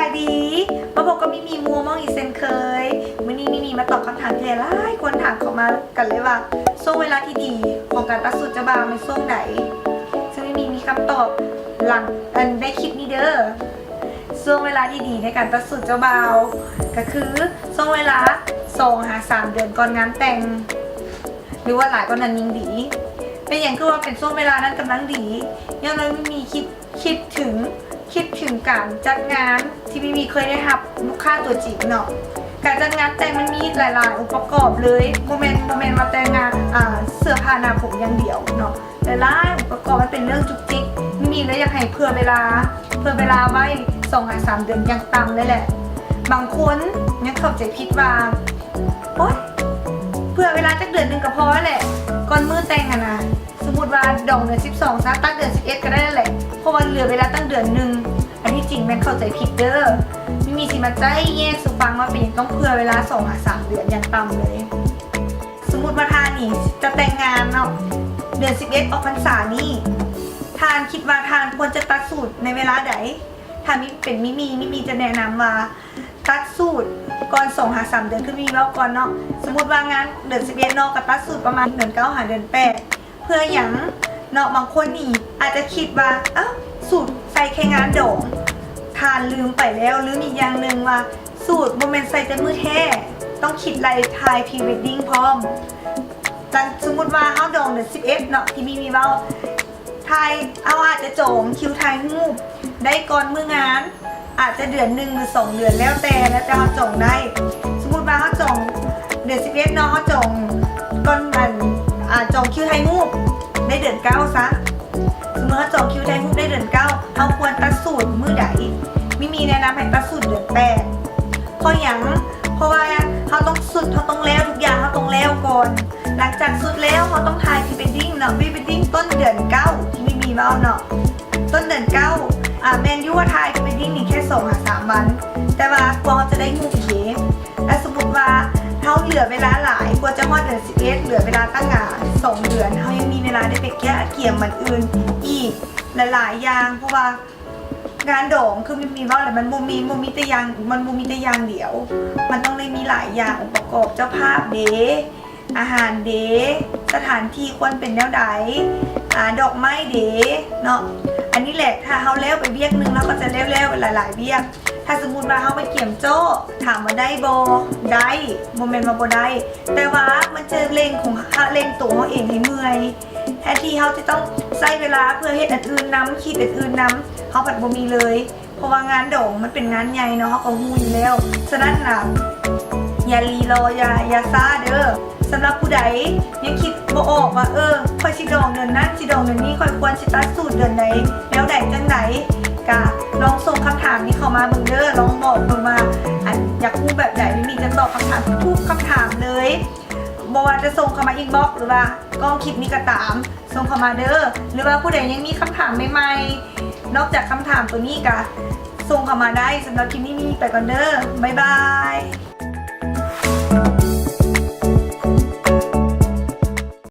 ສະບາຍດີ ມາພົບກັບມິມີ່ມົວມ່ອງອີກເຊັ່ນເຄີຍ. ມື້ນີ້ມິມີ່ມາຕອບຄຳຖາມທີ່ຫຼາຍໆຄົນຖາມເຂົ້າມາກັນເລີຍວ່າ ຊ່ວງເວລາທີ່ດີຂອງການຕັດສູດເຈົ້າບ່າວແມ່ນຊ່ວງໃດ? ເຊິ່ງມິມີ່ມີຄຳຕອບຫຼັງ ອັນ ໃນຄລິບນີ້ເດີ້. ຊ່ວງເວລາທີ່ດີໃນການຕັດສູດເຈົ້າບ່າວ ກໍຄືຊ່ວງເວລາສອງຫາສາມເດືອນກ່ອນງານແຕ່ງ ຫຼືວ່າຫຼາຍກວ່ານັ້ນຍິ່ງດີ. ເປັນຫຍັງຄືວ່າເປັນຊ່ວງເວລານັ້ນກຳລັງດີ? ຍ້ອນວ່າມີ ມີຄິດ ຄິດເຖິງ ຄິດເຖິງການຈັດງານທີ່ມີ ມີເຄີຍໄດ້ຮັບລູກຄ້າຕົວຈິງເນາະ. ການຈັດງານແຕ່ງມັນມີຫຼາຍໆອົງປະກອບເລີຍ ບໍ່ແມ່ນ ບໍ່ແມ່ນວ່າແຕ່ງານ ອ່າ ເສື້ອຜ້າໜ້າຜົມຢ່າງດຽວເນາະ. ຫຼາຍໆອົງປະກອບ ມັນເປັນເລື່ອງຈຸກຈິກ. ມີ ມີເລີຍຢາກໃຫ້ເຜື່ອເວລາ ເຜື່ອເວລາໄວ້ສອງຫາສາມເດືອນຢ່າງຕ່ຳເລີຍແຫຼະ. ບາງຄົນຍັງເຂົ້າໃຈຜິດວ່າ ໂອ້ຍ ເຜື່ອເວລາຈັກເດືອນໜຶ່ງກໍພໍແຫຼະ ກ່ອນມື້ແຕ່ງຫັ້ນນະ. ສົມມຸດວ່າດອງເດືອນສິບສອງຊະ ຕັດເດືອນສິບເອັດກໍໄດ້ແຫຼະ ເພາະວ່າເຫຼືອເວລາຕັ້ງເດືອນໜຶ່ງ. ອັນທີ່ຈິງແມ່ນເຂົ້າໃຈຜິດເດີ້. ມີມີຊິມາໄຈ້ແຍງສູ່ຟັງວ່າເປັນຫຍັງຕ້ອງເຜື່ອເວລາສອງຫາສາມເດືອນຢ່າງຕ່ຳເລີຍ. ສົມມຸດວ່າທ່ານນີ້ຈະແຕ່ງງານເນາະ ເດືອນສິບເອັດອອກພັນສານີ້ ທ່ານຄິດວ່າທ່ານຄວນຈະຕັດສູດໃນເວລາໃດ? ຖ້າມີ ເປັນມີມີ ມີມີຈະແນະນຳວ່າ ຕັດສູດກ່ອນສອງຫາສາມເດືອນ ຄືມີເວົ້າກ່ອນເນາະ. ສົມມຸດວ່າງານເດືອນສິບເອັດເນາະ ກໍຕັດສູດປະມານເດືອນເກົ້າຫາເດືອນແປດ. ເພື່ອຫຍັງເນາະ? ບາງຄົນນີ້ອາດຈະຄິດວ່າ ອ້າວ ສູດໃສ່ແຄ່ງານດອງ. ທ່ານລືມໄປແລ້ວ ລືມອີກຢ່າງໜຶ່ງວ່າ ສູດບໍ່ແມ່ນໃສ່ແຕ່ມື້ແທ້ ຕ້ອງຄິດໄລ່ຖ່າຍພຣີເວດດິ້ງພ້ອມ. ຈັງ ສົມມຸດວ່າເຮົາດອງເດືອນສິບເອັດເນາະ ທີ່ມີມີເວົ້າ ຖ່າຍ ເຮົາອາດຈະຈອງຄິວຖ່າຍຮູບໄດ້ກ່ອນມື້ງານ ອາດຈະເດືອນໜຶ່ງ ຫຼື ສອງເດືອນ ແລ້ວແຕ່ ແລ້ວແຕ່ເຮົາຈອງໄດ້. ສົມມຸດວ່າເຮົາຈອງເດືອນສິບເອັດເນາະ ເຮົາຈອງກ່ອນ ອັນ ອ່າ ຈອງຄິວຖ່າຍຮູບໄດ້ເດືອນເກົ້າຊະ. ສົມມຸດເຮົາຈອງຄິວຖ່າຍຮູບໄດ້ເດືອນເກົ້າ ເຮົາຄວນຕັດສູດມື້ໃດ? ມີມີແນະນຳໃຫ້ຕັດສູດເດືອນແປດ. ເພາະຫຍັງ? ເພາະວ່າເຮົາຕ້ອງສຸດ ເຮົາຕ້ອງແລ້ວ ທຸກຢ່າງເຮົາຕ້ອງແລ້ວກ່ອນ. ຫຼັງຈາກສຸດແລ້ວ ເຮົາຕ້ອງຖ່າຍພຣີເວດດິ້ງເນາະ ພຣີເວດດິ້ງຕົ້ນເດືອນເກົ້າ ທີ່ມີມີເວົ້າເນາະ ຕົ້ນເດືອນເກົ້າ. ອາ ແມ່ນຢູ່ວ່າຖ່າຍພຣີເວດດິ້ງນີ້ແຄ່ສອງຫາສາມວັນ ແຕ່ວ່າກວ່າເຮົາຈະໄດ້ຮູບເດ. ແລະ ສົມມຸດວ່າເຮົາເຫຼືອເວລາຫຼາຍ ກວ່າຈະຮອດເດືອນສິບເອັດ ເຫຼືອເວລາຕັ້ງ ອາ ສອງເດືອນ ເຮົາຍັງມີເວລາໄດ້ໄປກະກຽມອັນອື່ນອີກຫຼາຍໆຢ່າງ ເພາະວ່າ ງານດອງ ຄືມີມີເວົ້າແຫຼະ ມັນບໍ່ມີ ບໍ່ມີແຕ່ຢ່າງ ມັນບໍ່ມີແຕ່ຢ່າງດຽວ ມັນຕ້ອງໄດ້ມີຫຼາຍຢ່າງ ອົງປະກອບເຈົ້າພາບເດ ອາຫານເດ ສະຖານທີ່ຄວນເປັນແນວໃດ ອາ ດອກໄມ້ເດເນາະ. ອັນນີ້ແຫຼະ ຖ້າເຮົາແລ້ວໄປວຽກໜຶ່ງ ເຮົາກໍຈະແລ້ວໆຫຼາຍໆວຽກ. ຖ້າສົມມຸດວ່າເຮົາໄປກຽມເຈາະ ຖາມວ່າໄດ້ບໍ່? ໄດ້ ບໍ່ແມ່ນວ່າບໍ່ໄດ້ ແຕ່ວ່າມັນຈະເລັ່ງຂອງ ເລັ່ງໂຕເຮົາເອງໃຫ້ເມື່ອຍ ແທນທີ່ເຮົາຈະຕ້ອງໃຊ້ເວລາເພື່ອເຮັດອັນອື່ນນຳ ຄິດອັນອື່ນນຳ ເຮົາພັດບໍ່ມີເລີຍ ເພາະວ່າງານດອງມັນເປັນງານໃຫຍ່ເນາະ ເຮົາກໍຮູ້ຢູ່ແລ້ວ. ສະນັ້ນນະ ຢ່າລີລໍ ຢ່າ ຢ່າຊ້າເດີ້. ສຳລັບຜູ້ໃດຍັງຄິດບໍ່ອອກວ່າ ເອີ ຂ້ອຍຊິດອງເດືອນນັ້ນ ຊິດອງເດືອນນີ້ ຂ້ອຍຄວນຊິຕັດສູດເດືອນໃດ ແນວໃດ ຈັ່ງໃດ ກະລອງສົ່ງຄຳຖາມນີ້ເຂົ້າມາເບິ່ງເດີ້ ລອງບອກເບິ່ງວ່າ ອັນ ຢາກຮູ້ແບບໃດ ມີມີຈະຕອບຄຳຖາມທຸກຄຳຖາມເລີຍ. ບໍ່ວ່າຈະສົ່ງເຂົ້າມາອິນບັອກ ຫຼືວ່າກ້ອງຄລິບນີ້ກໍຕາມ ສົ່ງເຂົ້າມາເດີ້ ຫຼືວ່າຜູ້ໃດຍັງມີຄຳຖາມໃໝ່ໆ ນອກຈາກຄຳຖາມໂຕນີ້ກະສົ່ງເຂົ້າມາໄດ້. ສຳລັບຄລິບນີ້ມີໄປກ່ອນເດີ້ ບາຍບາຍ.